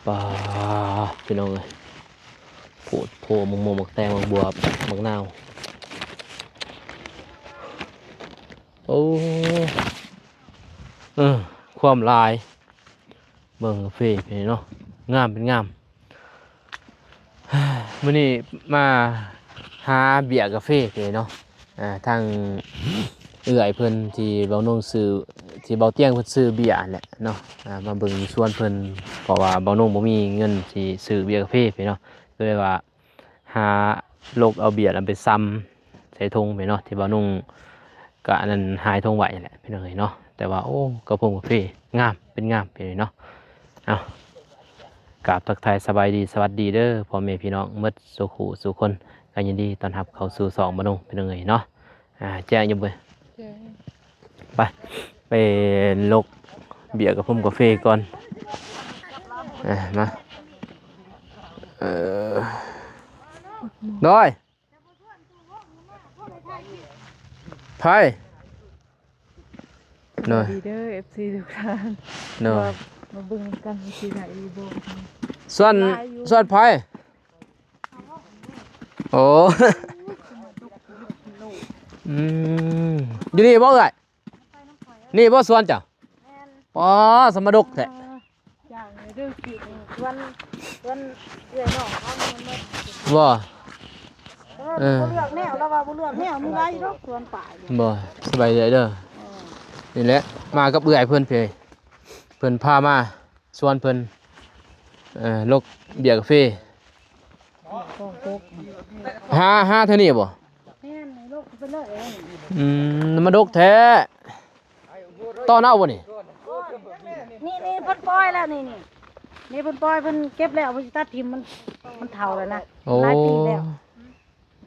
ປາ ພີ່ນ້ອງເອີຍ ໂພດໂພ ໝາກມ່ວງ ໝາກແຕງ ໝາກບວບ ໝາກນາວ ໂອ້ ເອີ ຄວາມຫຼາຍ ເບິ່ງກາເຟເນາະ ງາມເປັນງາມ. ມື້ນີ້ມາຫາເບ້ຍກາເຟເນາະ ອ່າ ທາງເອື້ອຍເພິ່ນທີ່ເບົານົງຊື້ ທີ່ເບົາຕຽງເພິ່ນຊື້ເບ້ຍຫັ້ນແຫຼະເນາະ ອ່າ ມາເບິ່ງສວນເພິ່ນ ເພາະວ່າເບົານົງບໍ່ມີເງິນຊິຊື້ເບ້ຍກາເຟເນາະ ກໍເລີຍວ່າຫາຫຼົກເອົາເບ້ຍນຳໄປຊຳໃສ່ຖົງເນາະ ທີ່ເບົານົງກະອັນນັ້ນຫາຍຖົງໄວ້ຫັ້ນແຫຼະ ພີ່ນ້ອງເອີຍເນາະ ແຕ່ວ່າ ໂອ້ ກະພົມກາເຟງາມເປັນງາມ ພີ່ນ້ອງເນາະ. ເອົາ ກາບທັກທາຍສະບາຍດີ ສະຫວັດດີເດີພໍ່ແມ່ພີ່ນ້ອງໝົດສູ່ຄູ່ສູ່ຄົນ ກໍຍິນດີຕ້ອນຮັບເຂົ້າສູ່ຊ່ອງມະນຸ ພີ່ນ້ອງເອີຍເນາະ. ອ່າ ແຈ້ງຢູ່ເບິ່ງ ແຈ້ງ ໄປ ໄປຫຼົກເບ້ຍກັບຜົມກາເຟກ່ອນ. ອ່າ ມາ ເອີ ໂດຍ ໃຜ ໂດຍ ສະບາຍດີເດີ ເອັຟຊີ ທຸກທ່ານ ໂດຍ ມາເບິ່ງນຳກັນວ່າຊິໄດ້ຢູ່ບໍ່ ສ່ວນ ຫຼາຍຢູ່ ສ່ວນໃຜ ໂອ້ ອືມ ຢູ່ນີ້ບໍ່ເອື້ອຍ ນີ້ບໍ່ສວນເຈົ້າ ແມ່ນ ອໍ ສະມາດົກແທ້ ຢ່າງເດີ ກິນ ຊວນ ຊວນເອື້ອຍນ້ອງເຮົາ ມັນໝົດ ບໍ່ ເອີ ເອີ ບໍ່ເລືອກແນວ ລາວວ່າບໍ່ເລືອກແນວ ມີຫຼາຍຢູ່ດອກ ສວນປ່າຢູ່ ບໍ່ ສະບາຍໃຈເດີ ເອີ ນີ້ແຫຼະ ມາກັບເອື້ອຍເພິ່ນເພ ເພິ່ນພາມາ ຊວນເພິ່ນ ເອີ ຫຼົກເບ້ຍກາເຟ ຫາ ຫາເທື່ອນີ້ບໍ່? ແມ່ນ ໃນໂລກເພິ່ນເລີຍ ອືມ ມັນດົກແທ້ ຕ້ອນເອົາບໍ່ນີ້? ນີ້ ນີ້ເພິ່ນປ່ອຍແລ້ວ ນີ້ ນີ້ ນີ້ເພິ່ນປ່ອຍ ເພິ່ນເກັບແລ້ວ ເພິ່ນຊິຕັດຖິ້ມ ມັນ ມັນເຖົ້າແລ້ວນະ ໂອ້ ຫຼາຍປີແລ້ວ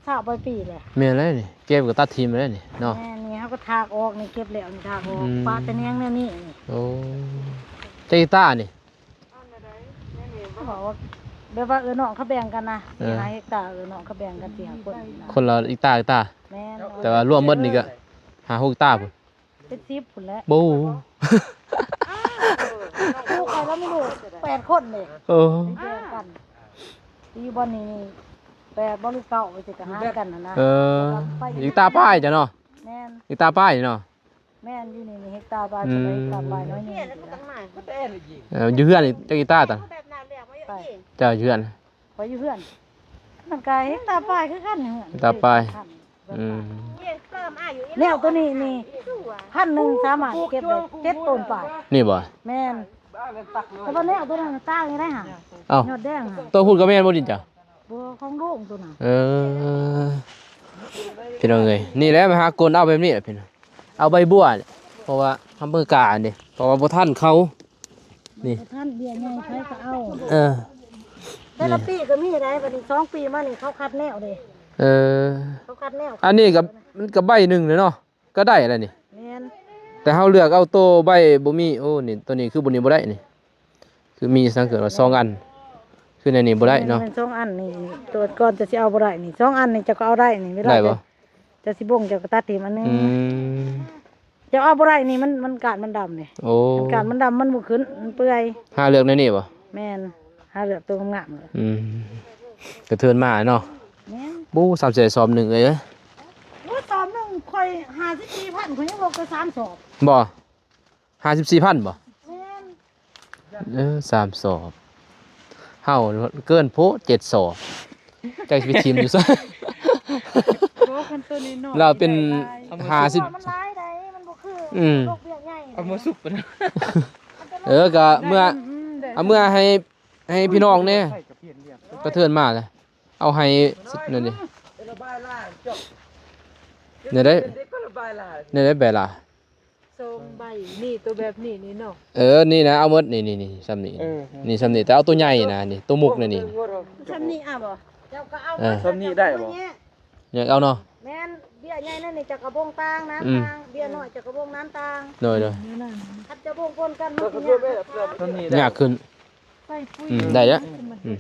ຊາວປາຍປີແລ້ວ ແມ່ນແລ້ວນີ້ ເກັບກໍຕັດຖິ້ມແລ້ວນີ້ເນາະ ແມ່ນ ນີ້ເຮົາກໍຖາກອອກ ນີ້ເກັບແລ້ວ ນີ້ຖາກອອກ ອືມ ປະແຕ່ແໜງແນວນີ້ ໂອ້ ຈັກເຮັກຕານີ້? ເຂົາບອກວ່າ ແບບວ່າເອື້ອຍນ້ອງເຂົາແບ່ງກັນນະ ເອີ ສີ່ຫ້າເຮັກຕາ ເອື້ອຍນ້ອງເຂົາແບ່ງກັນສີ່ຫ້າຄົນ ຄົນລະເຮັກຕາ ເຮັກຕາ ແມ່ນ ແຕ່ວ່າລວມໝົດນີ້ກໍຫ້າຫົກເຮັກຕາພຸ້ນ ເປັນສິບພຸ້ນແຫຼະ ໂອ້ ລູກຂ້ອຍລະມີລູກແປດຄົນເດ້ ເອີ ແບ່ງກັນ ຢູ່ບ່ອນນີ້ແປດບໍ່ ຫຼື ເກົ້າ ໄປຊິກໍຫານກັນຫັ້ນນະ ເອີ ເຮັກຕາປາຍຈ້ະເນາະ ແມ່ນ ເຮັກຕາປາຍເນາະ ແມ່ນ ຢູ່ນີ້ ນີ້ເຮັກຕາປາຍ ອືມ ເຮັກຕາປາຍໜ້ອຍໜຶ່ງ ເອີ ຢູ່ເຮືອນນີ້ຈັກເຮັກຕາຕະ ໄປ ເຈົ້າຢູ່ເຮືອນ ຂ້ອຍຢູ່ເຮືອນ ມັນກະເຮັກຕາປາຍຄືກັນ ເຮືອນ ເຮັກຕາປາຍ ອືມ ແນວໂຕນີ້ນີ້ ພັນໜຶ່ງສາມາດເກັບໄດ້ເຈັດໂຕນປາຍ ນີ້ບໍ່ ແມ່ນ ແຕ່ວ່າແນວໂຕນັ້ນຕ່າງຢູ່ໄດ໋ຫາ ເອົ້າ ຍອດແດງຫາ ໂຕພຸ້ນກໍແມ່ນບໍ່ດິນເຈົ້າ? ບໍ່ ຂອງລຸງໂຕນັ້ນ ເອີ ພີ່ນ້ອງເອີຍ ນີ້ແຫຼະມາຫາກົນເອົາແບບນີ້ແຫຼະພີ່ນ້ອງ ເອົາໃບບົວ ເພາະວ່າທຳເບິ່ງກາອັນນີ້ ເພາະວ່າບໍ່ທັນເຂົາ ນີ້ ບໍ່ທັນເບ້ຍໃຫຍ່ໃຜກໍເອົາ ເອີ ແຕ່ລະປີກໍມີໄດ໋ ບັດນີ້ສອງປີມານີ້ເຂົາຄັດແນວເດ້ ເອີ ເຂົາຄັດແນວ ອັນນີ້ກໍ ມັນກໍໃບໜຶ່ງເລີຍເນາະ ກໍໄດ້ແລ້ວນີ້ ແມ່ນ ແຕ່ເຮົາເລືອກເອົາໂຕໃບບໍ່ມີ ໂອ້ ນີ້ ໂຕນີ້ຄືບໍ່ ນີ້ບໍ່ໄດ້ນີ້ ຄືມີສັງເກີດວ່າສອງອັນ ຄືໃນນີ້ບໍ່ໄດ້ເນາະ ແມ່ນ ແມ່ນສອງອັນນີ້ ໂຕກ່ອນຈະຊິເອົາບໍ່ໄດ້ນີ້ ສອງອັນນີ້ເຈົ້າກໍເອົາໄດ້ນີ້ ເວລາ ໄດ້ບໍ່? ເຈົ້າຊິບົ່ງເຈົ້າກໍຕັດຖິ້ມອັນໜຶ່ງ ອືມ ເຈົ້າເອົາບໍ່ໄດ້ນີ້ ມັນ ມັນການມັນດຳເດ້ ໂອ້ ມັນການມັນດຳ ມັນບໍ່ຂຶ້ນ ມັນເປື່ອຍ ຫາເລືອກໃນນີ້ບໍ່? ແມ່ນ ຫາເລືອກໂຕງາມໆ ອືມ ກະເທີນມາເນາະ ແມ່ນ ໂອ້ ສາມແສນ ສອບໜຶ່ງເອີຍ ໂອ້ຍ ສອບໜຶ່ງຂ້ອຍຫ້າສິບສີ່ພັນ ຂ້ອຍຍັງລົກແຕ່ສາມສອບ ບໍ່ ຫ້າສິບສີ່ພັນບໍ່? ແມ່ນ ເອີ ສາມສອບ ເຮົາເກີນໂພດ ເຈັດສອບ ຈັກຊິໄປຖິ້ມຢູ່ໃສ ບໍ່ ຄັນໂຕນ້ອຍໆ ລາວເປັນ ໄດ້ຫຼາຍ ຫ້າສິບ ມັນຫຼາຍໃດ໋ ມັນບໍ່ຄື ອືມ ໂລກວຽກໃຫຍ່ ເອົາມາສຸກ ເອີ ກະເມື່ອ ອືມ ເອົາເມື່ອໃຫ້ ໃຫ້ພີ່ນ້ອງແດ່ ກະເທີນມາແລ້ວ ເອົາໃຫ້ນັ້ນເດ້ ແນວໃດ ແນວໃດແບລາ ສອງໃບ ນີ້ໂຕແບບນີ້ນີ້ເນາະ ເອີ ນີ້ນະ ເອົາໝົດ ນີ້ ນີ້ ນີ້ ຊ່ຳນີ້ ເອີ ນີ້ ຊ່ຳນີ້ ແຕ່ເອົາໂຕໃຫຍ່ນະ ນີ້ ໂຕມຸກນະນີ້ ຊ່ຳນີ້ ເອົາບໍ່? ເຈົ້າກໍເອົາ ເອີ ຊ່ຳນີ້ໄດ້ບໍ່? ຢາກເອົາເນາະ ແມ່ນ ເບ້ຍໃຫຍ່ນັ້ນນີ້ ຈັກກະບົງຕ່າງ ນ້ຳ ອືມ ຕ່າງ ເບ້ຍນ້ອຍ ຈັກກະບົງ ນ້ຳຕ່າງ ໂດຍ ໂດຍ ຄັນຈະບົງປົນກັນ ມັນຊິຍາກ ຍາກຂຶ້ນ ອືມ ໄດ້ແລ້ວ ອືມ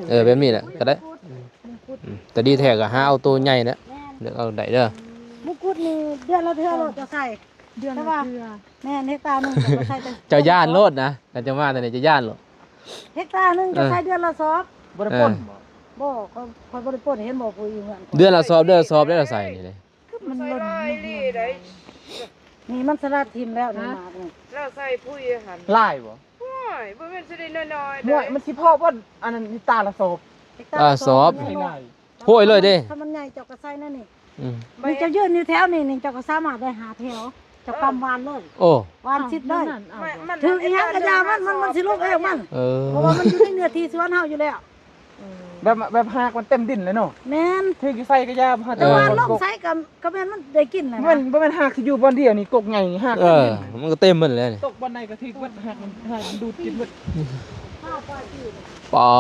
ເອີ ແບບນີ້ແຫຼະກໍໄດ້ ອືມ ແຕ່ດີແທ້ກໍຫາເອົາໂຕໃຫຍ່ແຫຼະ ເລືອກເອົາໄດ້ເດີ ມຸກຸດນີ້ເດືອນລະເທື່ອໂລດ ຈະໃສ່ ເດືອນລະເທື່ອ ແມ່ນ ເຮັກຕາໜຶ່ງ ຈະໃສ່ ເຈົ້າຢ້ານໂລດນະ ຄັນເຈົ້າມາແຕ່ນີ້ເຈົ້າຢ້ານໂລດ ເຮັກຕາໜຶ່ງ ເອີ ກໍໃສ່ເດືອນລະສອບ. ບໍ່ໄດ້ ເອີ ປົ່ນບໍ່? ບໍ່ ຂ້ອຍ ຂ້ອຍບໍ່ໄດ້ປົ່ນ. ເຫັນບໍ່ ຜູ້ຢູ່ເຮືອນຂ້ອຍ ເດືອນລະສອບ ເດືອນລະສອບໄດ້ລະໃສ່ນີ້ເດ້. ຄືມັນ ມັນ ມັນຫຼາຍອີ່ຫຼີໄດ໋. ນີ້ມັນສະລັດຖິ້ມແລ້ວນີ້ ຮະ? ໝາກນີ້ ລາວໃສ່ປຸ໋ຍຫັ້ນ ຫຼາຍບໍ່? ໂອ້ຍ ບໍ່ແມ່ນຊິໄດ້ນ້ອຍໆ ໂອ້ຍ ເດ້ ມັນຊິພໍບໍ່? ອັນນັ້ນເຮັກຕາລະສອບ ເຮັກຕາລະສອບ ເຮັກຕາລະສອບ ນີ້ຫຼາຍ. ໂອ້ຍ ເລີຍເດ້ ຖ້າມັນໃຫຍ່ເຈົ້າກໍໃສ່ແນວນີ້. ອືມ ນີ້ເຈົ້າຢືນຢູ່ແຖວນີ້ ນີ້ເຈົ້າກໍສາມາດໄດ້ຫ້າແຖວ ເຈົ້າກຳຫວ່ານເລີຍ. ໂອ້ ຫວ່ານຊິດເລີຍ. ຖືກອີ່ຫຍັງກໍຢ່າມັນ ມັນ ມັນຊິລົງເອງມັນ. ເອີ ເພາະວ່າມັນຢູ່ໃນເນື້ອທີ່ສວນເຮົາຢູ່ແລ້ວ. ແບບ ແບບຮາກມັນເຕັມດິນເລີຍເນາະ. ແມ່ນ ຖືກຢູ່ໃສກໍຢ່າ ແຕ່ວ່າລົງໃສກໍ ກໍແມ່ນມັນໄດ້ກິນແລ້ວນະ. ມັນບໍ່ແມ່ນຮາກທີ່ຢູ່ບ່ອນດຽວນີ້ ກົກໃຫຍ່ນີ້ຮາກ ເອີ ມັນກໍເຕັມໝົດແລ້ວນີ້. ຕົກບ່ອນໃດກໍຖືກເບິດ ຮາກມັນ ຮາກມັນດູດກິນເບິດ. ປາ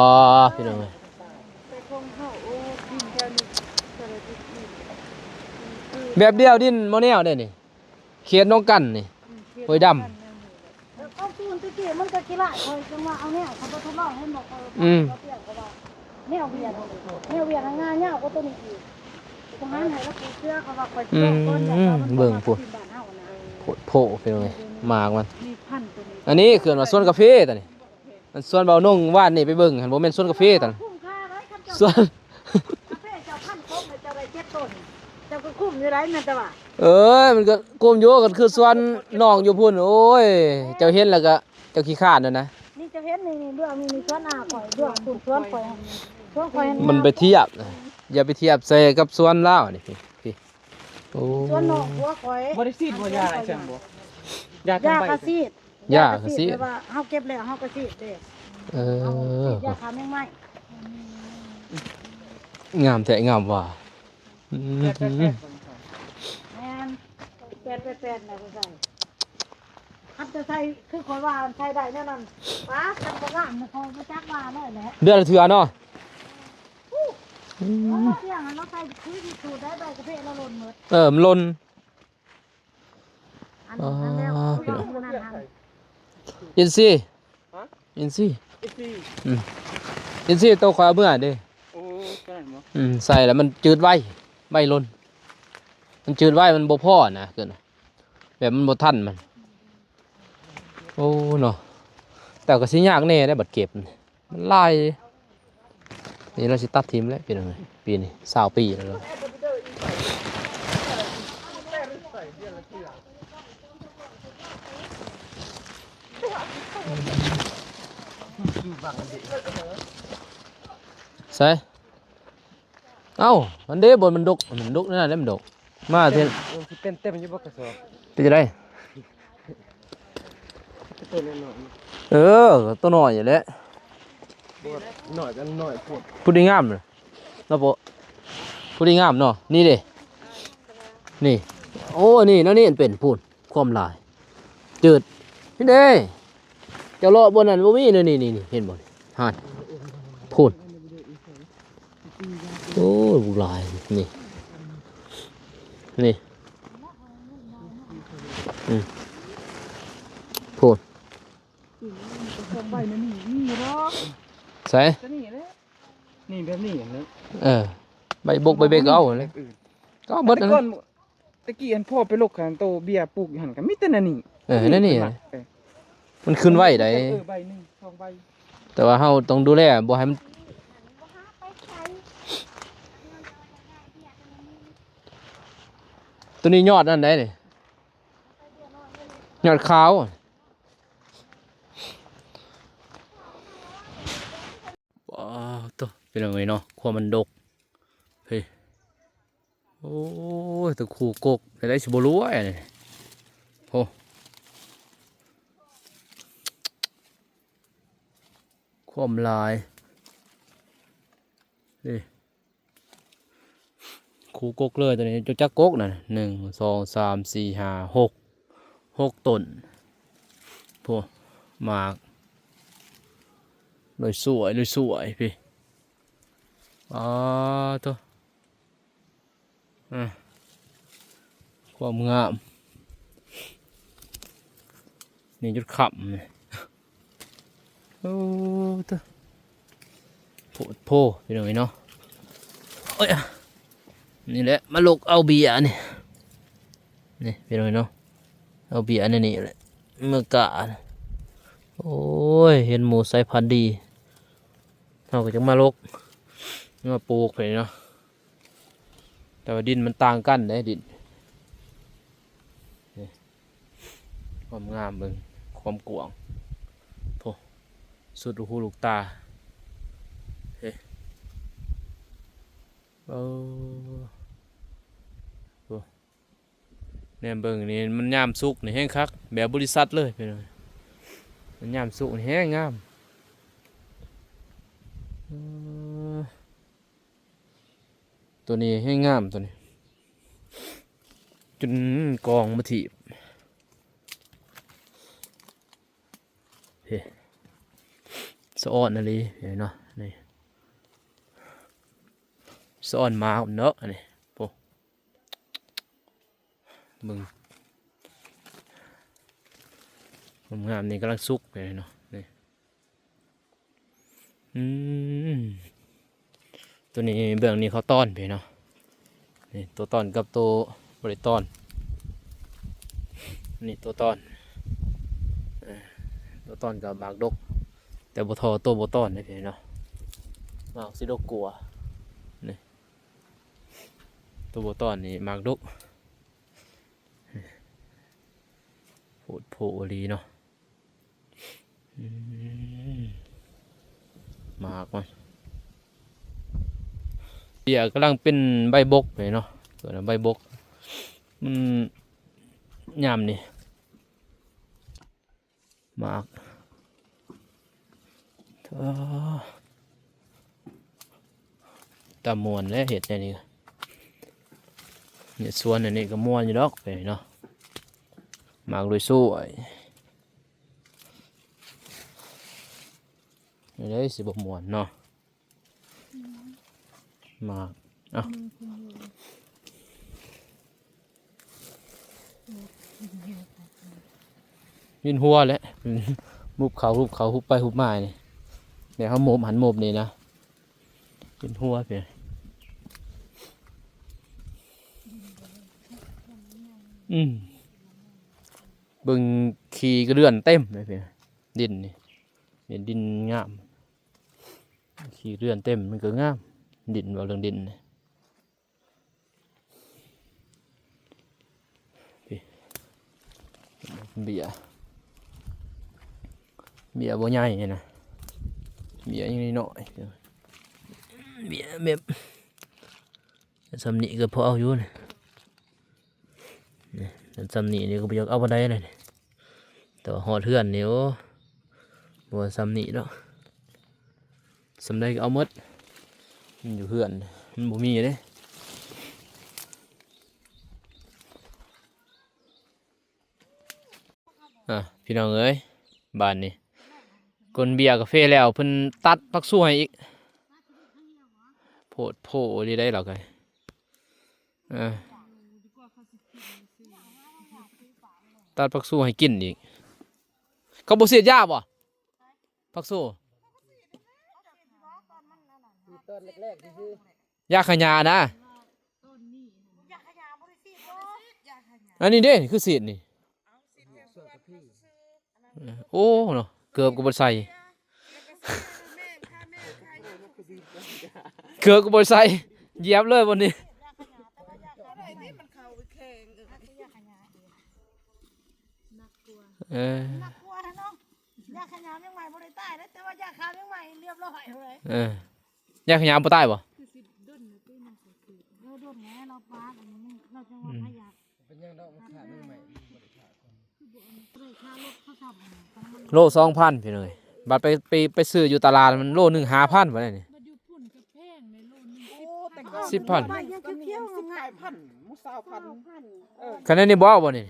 ພີ່ນ້ອງເອີຍ ແບບດຽວດິນບໍ່ແນວເດ້ນີ້ ເຂດໜອງກັນນີ້ ຫ້ວຍດຳ. ເອີ ຂອງປູນຕະກີ້ມັນກໍຂີ້ລ້າຍ ຂ້ອຍຈັ່ງວ່າເອົາແນວ ຂ້ອຍບໍ່ທົດລອງ ເຫັນບໍ່ ຂ້ອຍ ອືມ ເຂົາວ່າແນວຫວຽດ ແນວຫວຽດຫັ້ນງາຍາວກວ່າໂຕນີ້ອີກ. ກໍຫາໃຫ້ລະປູເສືອ ເຂົາວ່າຂ້ອຍຊິລອງກ່ອນ ອືມ ຢ້ານວ່າມັນ ເບິ່ງພຸ້ນ ໂພດໂພ ພີ່ນ້ອງເອີຍ ໝາກມັນ. ອັນນີ້ເອີ້ນວ່າສວນກາເຟຕົວນີ້. ອັນສວນເບົານົງວານນີ້ໄປເບິ່ງຫັ້ນ ບໍ່ແມ່ນສວນກາເຟຫັ້ນ ສວນ ກາເຟເຈົ້າພັນກົກ ເຈົ້າໄດ້ເຈັດຕົ້ນ ເຈົ້າກໍຄຸ້ມຢູ່ໃດ໋ ແມ່ນແຕ່ວ່າ. ເອີຍ ມັນກໍກຸ້ມຢູ່ ຄັນຄືສວນນ້ອງຢູ່ພຸ້ນ ໂອ້ຍ ເຈົ້າເຫັນແລ້ວກໍເຈົ້າຂີ້ຄ້ານຫັ້ນນະ. ນີ້ເຈົ້າເຫັນນີ້ ນີ້ເບື້ອງນີ້ ນີ້ສວນອາຂ້ອຍ ເບື້ອງພຸ້ນສວນຂ້ອຍ ສວນຂ້ອຍ ມັນໄປທຽບ ຢ່າໄປທຽບໃສ່ກັບສວນລາວນີ້ ພີ່ ໂອ້ ສວນນ້ອງຜົວຂ້ອຍ ບໍ່ໄດ້ສີດບໍ່ຢາຫຍັງບໍ່? ຢາທຳໃບ ຢາກະສີດ ຢາກະສີດ ແບບວ່າເຮົາເກັບແລ້ວເຮົາກະສີດເດ້. ເອີ ເຮົາສີດຢາຂ້າແມງໄມ້. ງາມແທ້ງາມວ່າ. ອືມ ແມ່ນ ແປດແປດແປດນະ ບໍ່ໃສ່ ຄັນຈະໃສ່ຄືຂ້ອຍວ່າ ໃສ່ໄດ້ແນວນັ້ນ ປາ ຄັນບໍ່ງາມນະ ຂ້ອຍບໍ່ຈັກວ່າເລີຍແຫຼະ. ເດືອນລະເທື່ອເນາະ. ອືມ ເຮົາເສຍງ ເຮົາໃສ່ຄືທີ່ສູດໄດ້ ໃບກາເຟລະຫຼົ່ນໝົດ. ເອີ ມັນຫຼົ່ນ. ອັນ ອໍ ອັນແລ້ວ ພີ່ນ້ອງ ອັນນັ້ນຫັ້ນ ອິນຊີ ຮະ? ອິນຊີ ອິນຊີ ອືມ ອິນຊີໂຕຂ້ອຍເອົາເມືອເດ້. ໂອ້ ຕົວນັ້ນບໍ່? ອືມ ໃສ່ແລ້ວມັນຈືດໄວ ໃບຫຼົ່ນ ມັນຈືດໄວ ມັນບໍ່ພໍນະ ເກີນ ແບບມັນບໍ່ທັນມັນ. ໂອ້ເນາະ ແຕ່ກໍຊິຍາກແດ່ໄດ໋ ບັດເກັບ ມັນຫຼາຍ. ນີ້ລາວຊິຕັດຖິ້ມແລ້ວ ພີ່ນ້ອງເອີຍ ປີນີ້ຊາວປີແລ້ວ. ໃສ ເອົ້າ ມັນເດ້ ບ່ອນມັນດົກ ມັນດົກນັ້ນແຫຼະ ມັນດົກ ມາເທື່ອ ເອີ ມັນຊິເປັນເຕັມຢູ່ບໍ່ກະສອບ? ເປັນຈັ່ງໃດ? ໂຕນ້ອຍໆ ເອີ ໂຕນ້ອຍນີ້ແຫຼະ ນ້ອຍກໍນ້ອຍໂພດ ຜູ້ດີງາມເນາະ ເນາະໂປະ ຜູ້ດີງາມເນາະ. ນີ້ເດ້ ນີ້ ໂອ້ ນີ້ ແນວນີ້ມັນເປັນ ພຸ້ນ ຄວາມຫຼາຍ ຈືດ ນີ້ເດ້. ເຈົ້າເລາະບ່ອນນັ້ນບໍ່ມີເດ້ ນີ້ ນີ້ ນີ້ ເຫັນບໍ່ນີ້ ຫັ້ນ ພຸ້ນ. ໂອ້ຍ ບັກຫຼາຍ ນີ້ ນີ້ ອືມ ພຸ້ນ ສອງໃບນີ້ມີຢູ່ດອກ ໃສ ຕົວນີ້ແຫຼະ ນີ້ແບບນີ້ແຫຼະ. ເອີ ໃບບົກໃບເບັກກໍເອົາແຫຼະ ກໍເອົາໝົດ ແຕ່ກ່ອນ ຫັ້ນນະ. ຕະກີ້ຫັ້ນພໍ່ໄປລົກຫັ້ນ ໂຕເບ້ຍປູກຢູ່ຫັ້ນກໍມີແຕ່ແນວນີ້. ເອີ ແນວນີ້ ເອີ ມັນຂຶ້ນໄວໃດ໋ ເອີ ໃບໜຶ່ງສອງໃບ ແຕ່ວ່າເຮົາຕ້ອງດູແລບໍ່ໃຫ້ມັນ ຕົວນີ້ຍອດນັ້ນໃດ໋ນີ້ ຍອດຂາວ. ວ້າວ ໂທ້ ພີ່ນ້ອງເອີຍເນາະ ຄວາມມັນດົກ ເຮີ້ຍ ໂອ້ຍ ແຕ່ຄູກົກ ແນວໃດຊິບໍ່ລວຍອັນນີ້ ໂອ້ ຄວາມຫຼາຍ ເອີ ຄູກົກເລີຍຕົວນີ້ ຈັກກົກນັ້ນ ໜຶ່ງ ສອງ ສາມ ສີ່ ຫ້າ ຫົກ ຫົກຕົ້ນ ໂອ້ ໝາກ ລວຍສວຍ ລວຍສວຍ ພີ້ ປາໂທ້ ອາ ຄວາມງາມ ນີ້ຈົນຄ່ຳນີ້ ໂອ້ ໂທ້ ໂພດໂພ ພີ່ນ້ອງເອີຍເນາະ ໂອ້ຍ ນີ້ແຫຼະ ມາລົກເອົາເບ້ຍນີ້ ນີ້ ພີ່ນ້ອງເອີຍເນາະ ເອົາເບ້ຍໃນນີ້ແຫຼະ ເມືອກາ ໂອ້ຍ ເຫັນໝູ່ສາຍພັນດີ ເຮົາກໍຈັ່ງມາລົກ ມາປູກໄປເນາະ. ແຕ່ວ່າດິນມັນຕ່າງກັນເດ້ ດິນ ນີ້ ຄວາມງາມ ເບິ່ງຄວາມກວ້າງ ໂອ້ ສຸດລູກຫູລູກຕາ ເອີ ໂອ້ ໂອ້ ແນມເບິ່ງນີ້ ມັນຍາມສຸກນີ້ແຮງຄັກ ແບບບໍລິສັດເລີຍພີ່ນ້ອງ ມັນຍາມສຸກນີ້ແຮງງາມ ເອີ ຕົວນີ້ແຮງງາມ ຕົວນີ້ ຈົນກອງມາຖີບ ເອີ ສະອອນອີ່ຫຼີເນາະ ນີ້ ສະອອນໝາກເນາະ ອັນນີ້ ໂອ້ ເບິ່ງ ງາມໆ ນີ້ກຳລັງສຸກເລີຍເນາະ ນີ້ ອືມ ຕົວນີ້ເບື້ອງນີ້ເຂົາຕອນໄປເນາະ ນີ້ ຕົວຕອນກັບຕົວບໍ່ໄດ້ຕອນ ນີ້ຕົວຕອນ ເອີ ຕົວຕອນກໍໝາກດົກ ແຕ່ບໍ່ທໍ່ຕົວບໍ່ຕອນເດ້ເນາະ ໝາກຊິດົກກວ່າ ນີ້ ຕົວບໍ່ຕອນນີ້ໝາກດົກ ໂພດໂພອີ່ຫຼີເນາະ ອືມ ໝາກມັນ ເບ້ຍກຳລັງເປັນໃບບົກເລີຍເນາະ ເອີ້ນວ່າໃບບົກ ມັນຍາມນີ້ ໝາກ ເອີ ຕາມ່ວນແຫຼະເຮັດແນວນີ້ ເຮັດສວນອັນນີ້ກໍມ່ວນຢູ່ດອກໄປເນາະ ໝາກໂດຍສວຍ ແນວໃດຊິບໍ່ມ່ວນເນາະ ໝາກ ເອົ້າ ວິນຫົວແຫຼະ ມຸບເຂົ້າຮຸບເຂົ້າ ຮຸບໄປຮຸບມານີ້ ແບບເຮົາໂມບຫັ້ນໂມບນີ້ນະ ວິນຫົວເພ ອືມ ເບິ່ງຂີ້ກະເດືອນເຕັມເລີຍເພ ດິນນີ້ ດິນງາມ ຂີ້ເດືອນເຕັມ ມັນກໍງາມ ດິນ ເວົ້າເລື່ອງດິນນີ້ ເບ້ຍ ເບ້ຍບໍ່ໃຫຍ່ນະ ເບ້ຍຍັງນ້ອຍໆ ເບ້ຍແບບ ສ່ຳນີ້ກໍພໍເອົາຢູ່ນີ້ ນີ້ ສ່ຳນີ້ນີ້ກໍບໍ່ຢາກເອົາປານໃດເລີຍນີ້ ແຕ່ວ່າຮອດເຮືອນນີ້ ໂອ້ ບໍ່ວ່າສ່ຳນີ້ດອກ ສ່ຳໃດກໍເອົາໝົດ ມັນຢູ່ເຮືອນ ມັນບໍ່ມີເດ້ ອ່ະ ພີ່ນ້ອງເອີຍ ບາດນີ້ ກົນເບ້ຍກາເຟແລ້ວ ເພິ່ນຕັດຜັກຊູໃຫ້ອີກ ໂພດໂພອີ່ຫຼີໄດ໋ລາວກະ ເອີ ຕັດຜັກຊູໃຫ້ກິນອີກ ເຂົາບໍ່ສີດຢາບໍ່? ຜັກຊູ ຕອນແລກໆ ຊື່ໆ ຢາຂະຫຍ້ານະ ຢາຂະຫຍ້າບໍ່ໄດ້ສີດດອກ ຢາຂະຫຍ້າ ອັນນີ້ເດ້ ຄືສີດນີ້ ເອົາສີດແຖວສວນເຂົາຊື່ໆ ໂອ້ເນາະ ເກີບກໍບໍ່ໃສ່ ແລ້ວກໍຊື້ແມ່ງ ຄ່າແມ່ງ ຄ່າຫຍັງ ເກີບກໍບໍ່ໃສ່ ຢຽບເລີຍບາດນີ້ ຢາຂະຫຍ້າ ແຕ່ວ່າຢາຂະຫຍ້າ ອັນນີ້ມັນເຂົ້າແຂງ ເອີ ຢາຂະຫຍ້າ ໜັກກວ່າ ເອີ ໜັກກວ່າເນາະ ຢາຂະຫຍ້າແມງໄມ້ບໍ່ໄດ້ຕາຍເດ້ ແຕ່ວ່າຢາຂ້າແມງໄມ້ລຽບຮ້ອຍເລີຍ ເອີ ຢາຂະຫຍ້າບໍ່ຕາຍບໍ່? ຄືຊິດົນນະຕິ ມັນກໍຄື ເອີ ດົນແລ້ວ ລາວປາກ ອັນນີ້ລາວຈັ່ງວ່າ ອືມ ພະຍາດ ເປັນຫຍັງດອກ ມັນຂາດໃໝ່ໆ ມັນບໍ່ໄດ້ຂາດກ່ອນ ຄືບໍ່ເອົາໄປຄ່າລົດເຂົາຊ້ຳ ໂລສອງພັນພີ່ນ້ອງເອີຍ ບັດໄປ ໄປ ໄປຊື້ຢູ່ຕະຫຼາດ ມັນໂລໜຶ່ງຫ້າພັນ ບັດນີ້ ບັດຢູ່ພຸ້ນກໍແພງເດ້ ໂລໜຶ່ງ ໂອ້ ສິບພັນ ແຕ່ກໍ ສິບພັນ ມັນຍັງຂຽວໆ ງາມໆ ສິບປາຍພັນ ໝູ່ຊາວພັນ ຊາວພັນ ເອີ ຄັນແນວນີ້ບໍ່ເອົາບໍ່ນີ້?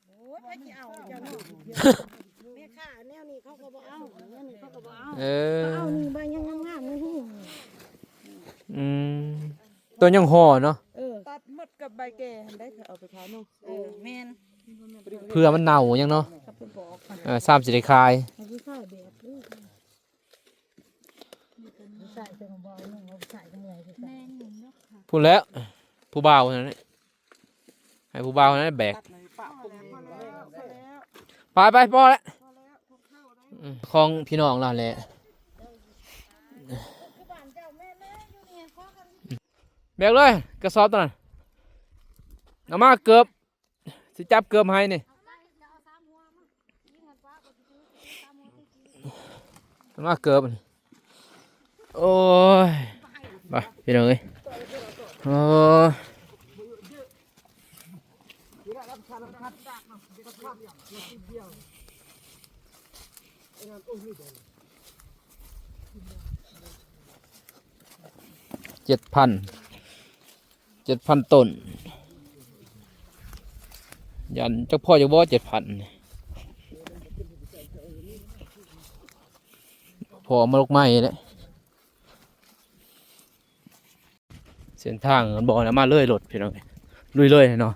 ໂອ້ຍ ໃຜຊິເອົາເຈົ້າເນາະ ແມ່ຄ້າແນວນີ້ເຂົາກໍບໍ່ເອົາ ແນວນີ້ເຂົາກໍບໍ່ເອົາ ເອີ ເຂົາເອົານີ້ໃບຍັງງາມໆ ນີ້ ອືມ ຕົວຍັງຫໍ່ເນາະ ເອີ ຕັດໝົດກັບໃບແກ່ຫັ້ນໄດ໋ ເຂົາເອົາໄປຂາຍເນາະ ເອີ ແມ່ນ ເພື່ອມັນເນົ່າຫຍັງເນາະ ເຂົາໄປບອກ ເອີ ຊ້ຳຊິໄດ້ຂາຍ ເຂົາຊິຂາຍແບບນີ້ ໃສ່ເຊິ່ງບໍ່ນຸ່ງ ເອົາໃສ່ເຊິ່ງເລີຍ ແມ່ນຫຍັງເນາະ ພຸ້ນແຫຼະ ຜູ້ບ່າວນັ້ນແຫຼະ ໃຫ້ຜູ້ບ່າວນັ້ນແບກ ຕັດໃນປະປົງນີ້ ພໍແລ້ວ ພໍແລ້ວ ໄປໆ ພໍແລ້ວ ພໍແລ້ວ ຂອງພີ່ນ້ອງລາວແຫຼະ. ແບກເລີຍກະສອບຕົວນັ້ນ ເອົາມາເກີບ ຊິຈັບເກີບໃຫ້ນີ້ ມາເກີບ. ໂອ້ຍ ໄປພີ່ນ້ອງເອີຍ ໂອ້ຍ ເຈັດພັນ ເຈັດພັນຕົ້ນ ຢ້ານຈັກພໍຢູ່ບໍ່ ເຈັດພັນ ພໍມາລົກໃໝ່ແຫຼະ. ເສັ້ນທາງບໍ່ນະ ມາເລີຍລົດພີ່ນ້ອງ ລຸຍເລີຍເນາະ. ອືມ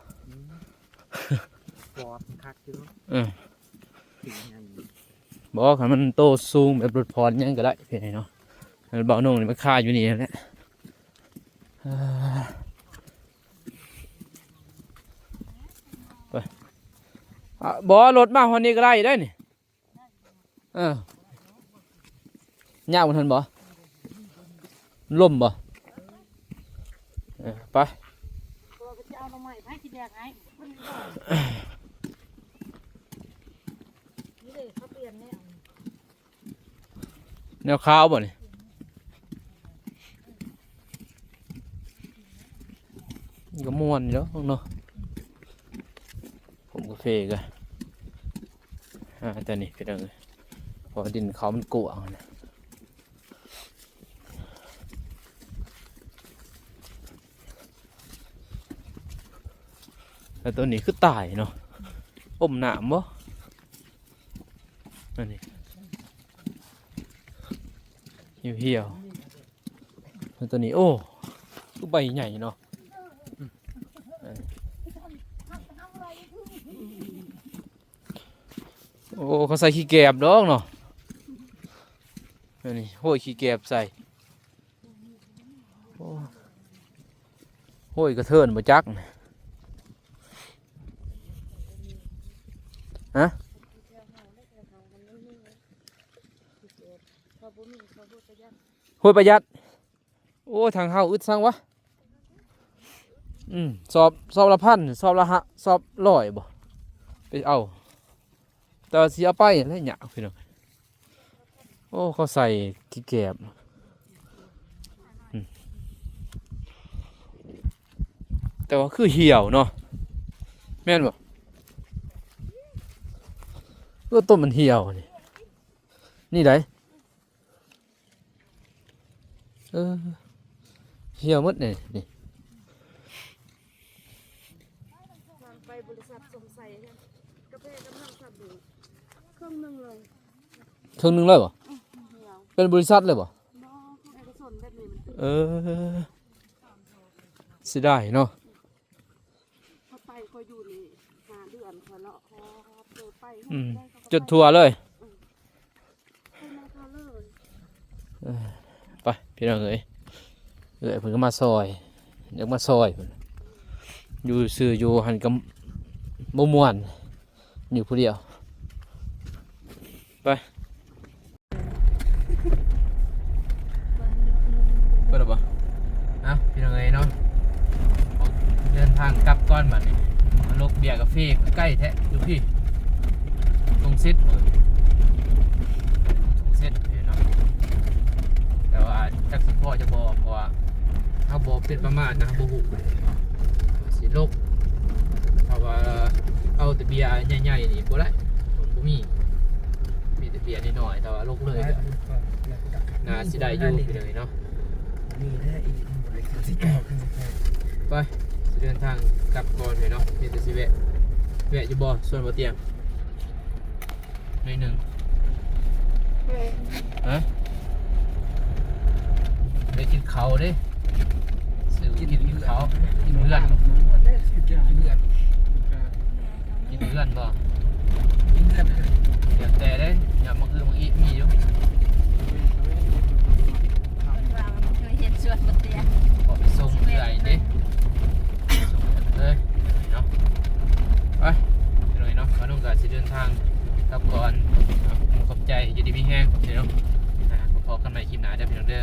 ປອດຄັກຢູ່ ເອີ ບໍ່ ຄັນມັນໂຕສູງແບບລົດພອນຫຍັງກະໄດ້ພີ່ນ້ອງເນາະ. ເບົາໜຸ່ງນີ້ມັນຄາຢູ່ນີ້ແຫຼະ ເອີ ໄປ ອະ ບໍ່ ລົດມາຮອດນີ້ກະໄດ້ເດ້ນີ້. ເອີ ຍາວຫັ້ນບໍ່ ລົມບໍ່ ເອີ ໄປ ເຂົາຈະເອົາໜໍ່ໄມ້ ໃຜຊິແບກໃຫ້ ນີ້ເດ້ ເຂົາປ່ຽນແນວ ແນວຂາວບໍ່ນີ້ ມັນກະມ່ວນຢູ່ດອກເນາະ ຜົມກາເຟກະ ອ່າ ຕອນນີ້ພີ່ນ້ອງເອີຍ ເພາະວ່າດິນເຂົາມັນກວ້າງນະ ແລ້ວໂຕນີ້ຄືຕາຍເນາະ ອົມນ້ຳບໍ່ ອັນນີ້ ຫ່ຽວໆ. ໂຕນີ້ ໂອ້ ຄືໃບໃຫຍ່ເນາະ ໂອ້ ເຂົາໃສ່ຂີ້ແກບດອກເນາະ ອັນນີ້ ໂຫ້ຍ ຂີ້ແກບໃສ່ ໂອ້ ໂຫ້ຍ ກະເທີນບໍ່ຈັກ ຮະ ຫ້ວຍປະຢັດ ໂອ້ຍ ທາງເຮົາອຶດສັງວະ ອືມ ສອບ ສອບລະພັນ ສອບລະຫາ ສອບຮ້ອຍບໍ່ ໄປເອົາ ແຕ່ວ່າຊິເອົາໄປຫັ້ນແຫຼະ ຍາກພີ່ນ້ອງ ໂອ້ ເຂົາໃສ່ຂີ້ແກບ ອືມ ແຕ່ວ່າຄືຫ່ຽວເນາະ ແມ່ນບໍ່ ເອີ ຕົ້ນມັນຫ່ຽວນີ້ ນີ້ໃດ ເອີ ຫ່ຽວໝົດນີ້ ນີ້ ໄປບໍລິສັດສົມໄຊ ກາແຟກຳລັງສັບຢູ່ ເຄິ່ງໜຶ່ງເລີຍ ເຄິ່ງໜຶ່ງເລີຍບໍ່ ເປັນບໍລິສັດເລີຍບໍ່ ບໍ່ ເປັນເອກະຊົນແບບນີ້ມັນ ເອີ ເສຍດາຍເນາະ ຂ້ອຍໄປ ຂ້ອຍຢູ່ນີ້ຫ້າເດືອນ ຂ້ອຍເລາະຮອດ ເອີ ໄປ ອືມ ຈົນທົ່ວເລີຍ ເອີ ໄປ ພີ່ນ້ອງເອີຍ ເອື້ອຍເພິ່ນກະມາຊ່ອຍ ຢາກມາຊ່ອຍ ຢູ່ຊື່ຢູ່ຫັ້ນກະບໍ່ມ່ວນ ຢູ່ຜູ້ດຽວ ໄປ. ເປີດແລ້ວບໍ່? ເອົ້າ ພີ່ນ້ອງເອີຍເນາະ ເດີນທາງກັບກ່ອນບາດນີ້ ມາລົກເບຍກາເຟ ຄືໃກ້ແທ້ ຢູ່ພີ້ ຕົງເຊັດເວີຍ ຕົງເຊັດເນາະ ແຕ່ວ່າຈັກຊິພໍຈະບໍ່ ເພາະວ່າເຮົາບໍ່ເປັນປະມາດນະ ເຮົາບໍ່ຮູ້ ຊິລົກ ຖ້າວ່າເອົາແຕ່ເບຍໃຫຍ່ໆນີ້ບໍ່ໄດ້ ບໍ່ມີ ມີແຕ່ເບຍນ້ອຍໆ ແຕ່ວ່າລົກເລີຍກະໜ້າຊິໄດ້ຢູ່ພີ່ນ້ອງເອີຍເນາະ ໄປ ຊິເດີນທາງກັບກ່ອນເລີຍເນາະ ມີແຕ່ຊິແວະ ແວະຢູ່ບໍ່ ສວນບໍ່ຕຽງ ໜ້ອຍໜຶ່ງ ຮະ ໄດ້ກິນເຂົ້າເດ້ ຊື້ກິນເຂົ້າ ກິນເຮືອນ ກິນເຮືອນ ກິນເຮືອນບໍ່ ກິນເຮືອນ ແລ້ວແຕ່ເດ້ ຍາມມື້ອື່ນມື້ອີກມີຢູ່ ເພິ່ນວ່າມັນຄືເຮັດສວນບໍ່ຕຽງ ຂໍໄປສົ່ງເອື້ອຍເດ້ ສົ່ງເອື້ອຍເລີຍເນາະ ໄປ ພີ່ນ້ອງເນາະ ຂ້ານ້ອງກະຊິເດີນທາງກັບກ່ອນເນາະ ຂອບໃຈຢູ່ ກັນໃໝ່ຄລິບໜ້າເດີພີ່ນ້ອງເດີ.